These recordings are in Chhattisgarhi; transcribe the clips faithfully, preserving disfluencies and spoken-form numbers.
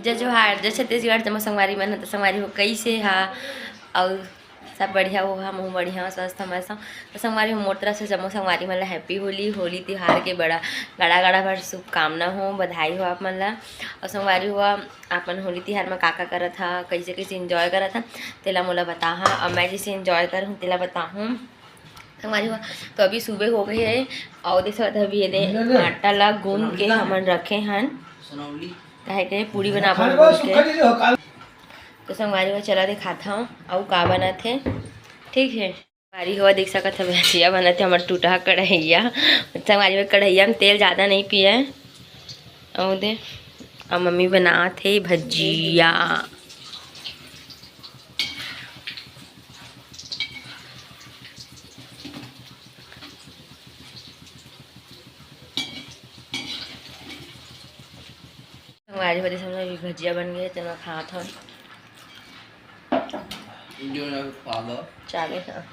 जय जोहार, जय छत्तीसगढ़, जम्मो संगवारी मन ह। त संगवारी हो, कइसे हा? अउ सब बढ़िया हो हा? महूँ बढ़िया हूँ, स्वस्थ हवँ, मस्त हवँ। त संगवारी हो, मोर तरफ से जम्मो संगवारी मन ला happy होली। होली तिहार के बड़ा गाड़ा गाड़ा भर शुभकामना हो, बधाई हो आप मन ला। अउ संगवारी हो, आप मन होली तिहार म का का करत हा, कइसे कइसे enjoy करत हा, तेला मोला बताहा। अउ मैं जइसे enjoy करहूँ, तेला बताहूँ। संगवारी हो, तो अभी सुबह हो गई है, अउ देख सकत हा, अभी ये दे आटा ला गूंद के हमन रखे हन, काहे के पूड़ी बनाबो बोल के। तो संगवारी हो, चला दिखात हव अउ का बनत हे। ठीक है, संगवारी हो, देख सकत हव, भजिया बनत हे, हमर टूटहा कढ़ैया। संगवारी हो, कढ़ैया में तेल ज्यादा नहीं पिए। अउ दे, अउ मम्मी बनात हे भजिया। संगवारी हो, हमर अभी भजिया बन गए, तेन ल खात हन। चाले ह।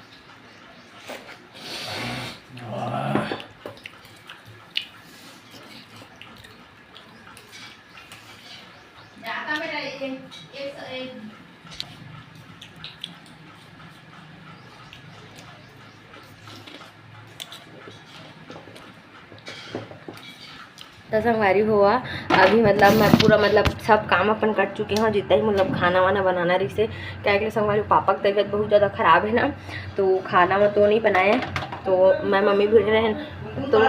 त संगवारी हो, अभी मतलब मैं पूरा मतलब सब काम अपन कर चुके हव, जितना ही मतलब खाना वाना बनाना रहिसे। काहे के संगवारी, पापा के तबीयत बहुत ज़्यादा खराब है ना, तो खाना में तो नहीं बनाए, तो मैं मम्मी भिड़े रहेन, तो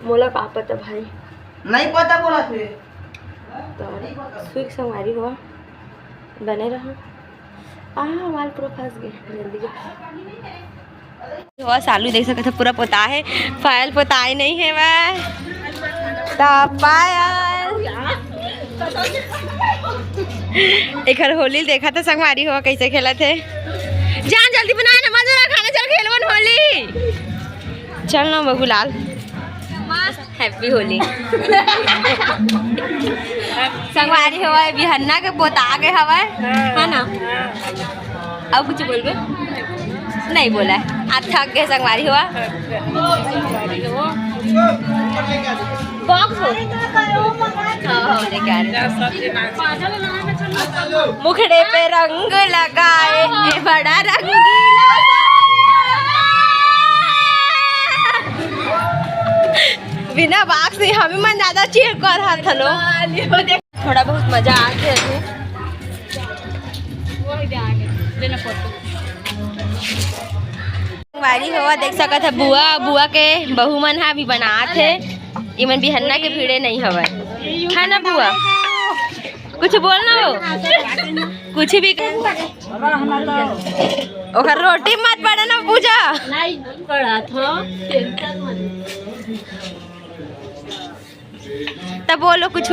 मोला का पता भाई। नहीं पता बोला थे। तो सुख संगवारी हो, बने रहा। आ, वाल पूरा फंस गए, जल्दी जा। हो, सालू देख सकत ह, पूरा पोता है, पायल पोताए नहीं है वह। त पायल। एकर होली देखा था संगवारी हो, कैसे खेलत है। जान जल्दी बनाए ना, मजा ना खाना, चल खेलवन होली। चल ना बबूलाल। मस्त। Happy होली। संगवारी हवय, बिहन्ना के पोता गे हवय, है ना? अउ कुछ बोलबे? नहीं बोला है। आज थक गए संगवारी हवा। Box हो। हाँ, हाँ, लेके आ रहे। मुखड़े पे रंग लगाए, ए बड़ा रंगीला। बिना बाक्स से हमें मन ज्यादा चीर कर हाथ हलो। थोड़ा बहुत मजा आ गया अभी। संगवारी हो, देख सकत है बुआ, बुआ के बहू मन हा अभी बनात है। इमन बिहन्ना के भिड़े नहीं हवय, है ना बुआ? कुछ बोल ना हो, कुछ भी। ओकर रोटी मत पड़े ना पूजा। नहीं पड़ा था। तब बोलो कुछ।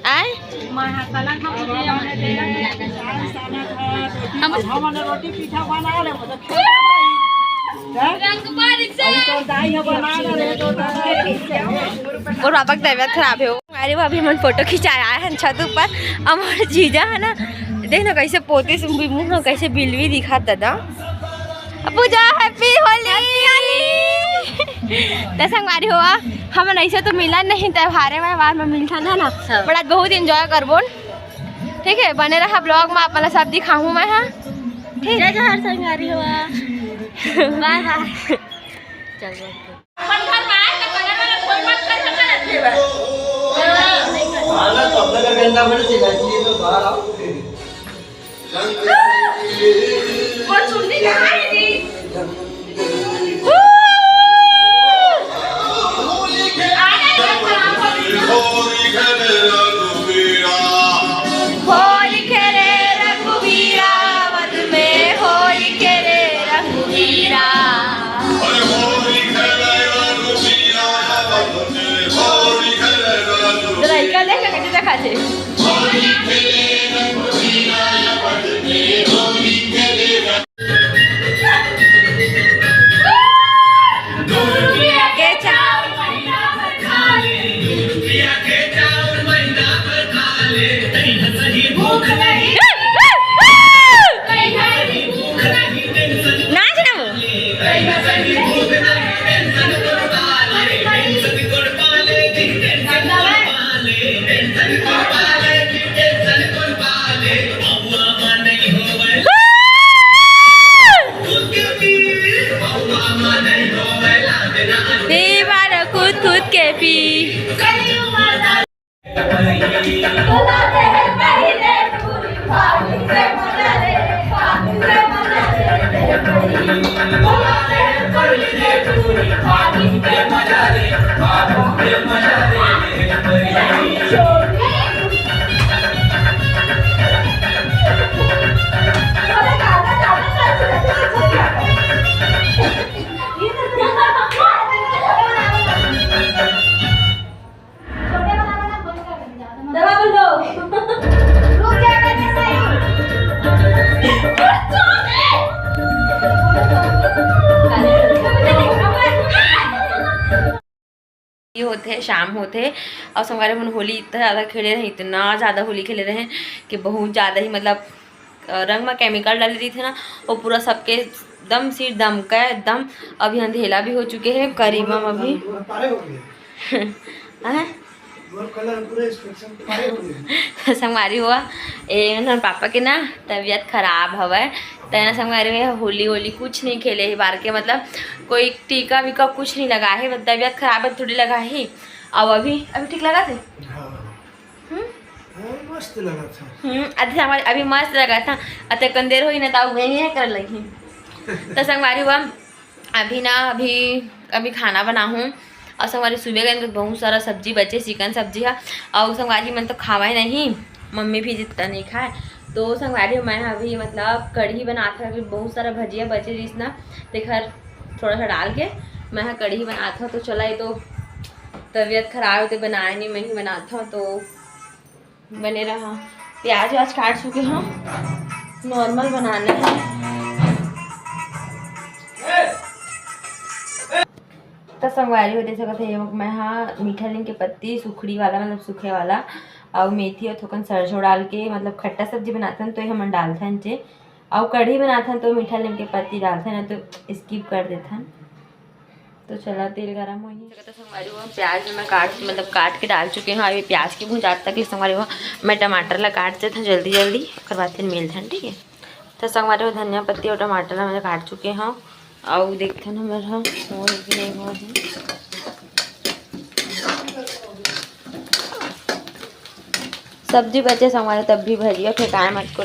आए? हम हमन रोटी पीठा बना ले, मतलब, हैं? अभी तो दाई ह बना ले, तो दादा। मोर पापा के तबीयत खराब है। अरे, वो अभी हमन फोटो खिंचाए आए हैं छत ऊपर। हमारे जीजा है ना, देख ना कैसे पोते से मुंह ना कैसे बिलवी दिखा दादा। पूजा, happy होली। त संगवारी हो, हमन ऐसे तो मिलन नहीं, त्योहारे में, वार में मिलथन, है ना? हाँ। But आज बहुत enjoy करबो, ठीक है? बने रहा vlog में, आप मन ला सब दिखाहूँ मैं, हाँ? ठीक? जय जोहार संगवारी हो। Bye bye। चल, bye। अपन घर में आए त कलर वाला कोई मत कर सकत हे। हाँ ना, तो अपना घर गंदा बन जाएगा, इसलिए तो बाहर आओ। वो चुन्नी कहाँ है जी? होली खेले रघुवीरा, वध में होली खेले रघुवीरा। अरे होली खेले रघुवीरा, वध में होली खेले रघुवीरा। जरा इका देख, कैसे देखा छे? होली खेले रघुवीरा, वध में होली खेले। नाच ना वो। ये होथे, शाम होथे। और संगवारी मन होली इतना ज़्यादा खेले रहे, इतना ज़्यादा होली खेले रहे कि बहुत ज़्यादा ही, मतलब, अ, रंग में केमिकल डाले रहिथे ना, वो पूरा सबके एकदम सिर दमका एकदम। अभी अंधेला भी हो चुके हैं करीबन अभी। पारे हो गए। हैं? मोर कलर पूरे स्पेक्ट्रम पाए हो गए। संगवारी हो, ए, एमन पापा के ना तबीयत खराब हवय, त ना संगवारी हो, होली वोली कुछ नहीं खेले हे बार के, मतलब कोई टीका वीका कुछ नहीं लगा हे, बस तबीयत खराब है, थोड़ी लगा ही। अब अभी, अभी ठीक लगा थे? हाँ। हम्म? हाँ, मस्त लगा था। हम्म, अभी संगवारी, अभी मस्त लगा था। अते कंदेर होई ना, त वही है कर लगी। त संगवारी हो, अभी ना, अभी, अभी खाना बनाहूँ। और संगवारी, सुबह के तो बहुत सारा सब्जी बचे, चिकन सब्जी है। और संगवारी मन तो खावा ही नहीं, मम्मी भी जितना नहीं खाए। तो संगवारी, मैं अभी, मतलब, कढ़ी बनात हूँ, अभी बहुत सारा भजिया बचे जिस ना, तेखर थोड़ा सा डाल के मैं ह कढ़ी बनात हूँ। तो चला, ये तो तबीयत खराब है तो बनाए नहीं, मैं ही बनात हूँ। तो बने रहा। प्याज व्याज काट चुके हूँ, नॉर्मल बनाना है। तो संगवारी हो, देख सकत हे, मैं हा मीठा नीम के पत्ती, सुखड़ी वाला, मतलब सूखे वाला, अउ मेथी अउ थोकन सरसों डाल के, मतलब खट्टा सब्जी बनाथन तो ये हमन डालथन जे, अउ कढ़ी बनाथन तो मीठा नीम के पत्ती डालथन, नहीं तो स्किप कर देथन। तो चला, तेल गरम होही। तो संगवारी हो, प्याज में मैं काट, मतलब काट के डाल चुके हूँ। अभी प्याज के भुंजात तक ले संगवारी हो, मैं टमाटर ला काट देथन जल्दी जल्दी, ओकर बाद फिर मिलथन, ठीक है। तो संगवारी हो, धनिया पत्ती और टमाटर ला मैं काट चुके हूँ। अउ देखथन हमर ह होय कि नहीं होय हे। सब्जी बचे संगवारी, तब भी भजिया फेंकाए मत को।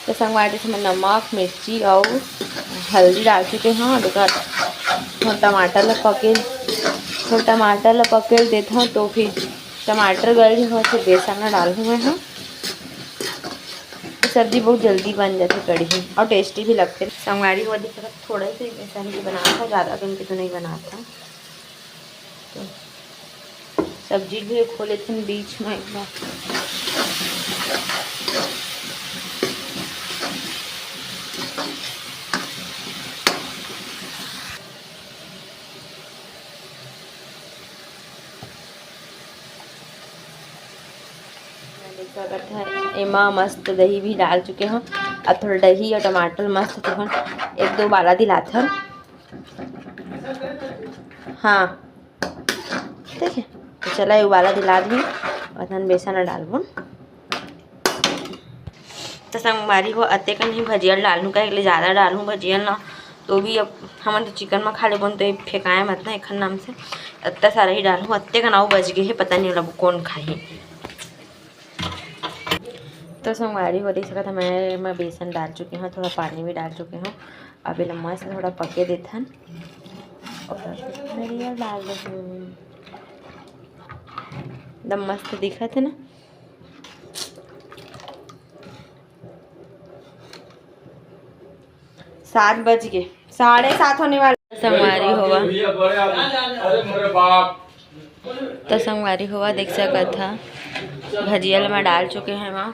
तो संगवारी, इसमें नमक, मिर्ची अउ हल्दी डाल चुके हन। अब एकर थोड़ा टमाटर ला पकेल, थोड़ा टमाटर ला पकेल देथन, तो फिर टमाटर गल जाही, फिर बेसन ला डालहूँ मैं ह। सब्जी बहुत जल्दी बन जाथे कढ़ी, अउ टेस्टी भी लगथे। संगवारी हो, देख सकत, थोड़ा सा बेसन के बनात हव, ज़्यादा कन के तो नहीं बनात हव। तो सब्जी भी खो लेथन बीच में एक बार। देख सकत हव, एमा मस्त दही भी डाल चुके हव। अब थोड़ा दही और टमाटर मस्त तुरंत एक दो उबाला दिलाथन। हाँ, ठीक है, तो चला, ये उबाला दिला दी, अतन बेसन डालबो। तो संगवारी हो, अतेकन ही भजिया ल डालहूँ, काहे के लिए ज़्यादा डालहूँ भजिया ल ना, तो भी अब हमन तो चिकन में खा लेबो, तो ये फेंकाए मत ना, एखन नाम से अत्ता सारा ही डालहूँ। अतेकन अउ बच गे हे, पता नहीं ओला कोन खाही। तो संगवारी हो, देख सकत हव, मैं, मैं बेसन डाल चुके हव, थोड़ा पानी भी डाल चुके हव। अब एला मस्त थोड़ा पके देथन और नरियर डाल देहूँ। एकदम मस्त दिखत हे ना। सात बज गे, साढ़े सात होने वाला। संगवारी होवा, अरे मेरे बाप। तो संगवारी होवा, देख सकत हव, भजिया ल मैं डाल चुके हव एमा।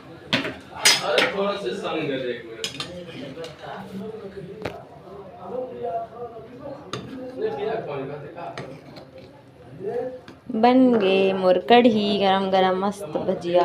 अरे थोड़ा सा संग दे दे एक मिनट। बन गे मोर कढ़ी, गरम गरम मस्त भजिया।